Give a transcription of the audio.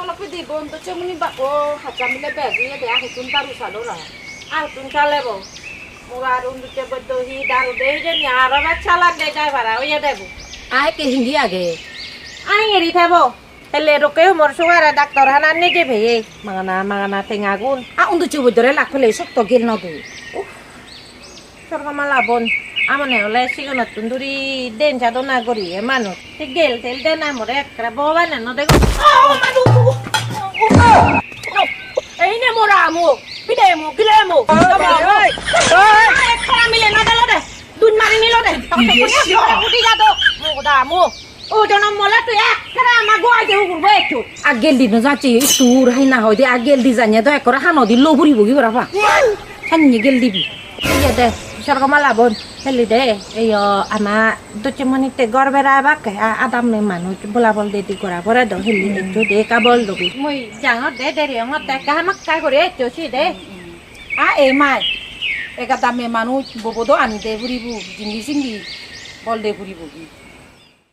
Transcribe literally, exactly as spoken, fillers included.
Olo pidi bon to chemuni ba o hacha mile bej oye de, ahuttun daru salo na. Ahuttun sale bo. Mora ar undutte boddo hi daru de hijeni, aro bej salan de jai para oye de bo. Ai ke hindi age? Ai eri thebo. Hele rokke humor sugare doctor hana neje peye. Magana, magana tengagun. A undutte boddore lak pele sokto gel no de. Uff. Sorgomala bon, amone ole sigonottun duri den jadon na guriye manuj. Se gel tel dena more ekkere Bhogobane no degong. Oh, madu! Ei ne mora amo, bide amo, gile amo. Oi, oi, oi. Ekkere mile no delo de, dun mari nilo de. Iye, siya. Udi jado, mo da amo. O jonom mole tui ekkere ama guai de ugur bo ekku. A geldi no jacche, istur hai na hoide, a geldi janye do ekkore hanodi lo puribo gi parapang. Sanye geldi bi. Iye de, Sorgomala bon, heli de, eyo ama docche monitte gor bera ebakke, a, adamme manuj bola bol dedi gora pore do, heli ekku de ekka bol dogi. Mui jangor de, deri ongotte ekka hamakkai guri eccho si de. A e mai, ega damme manuj bobo do ani de puribo, jingi singi bol de puribo gi.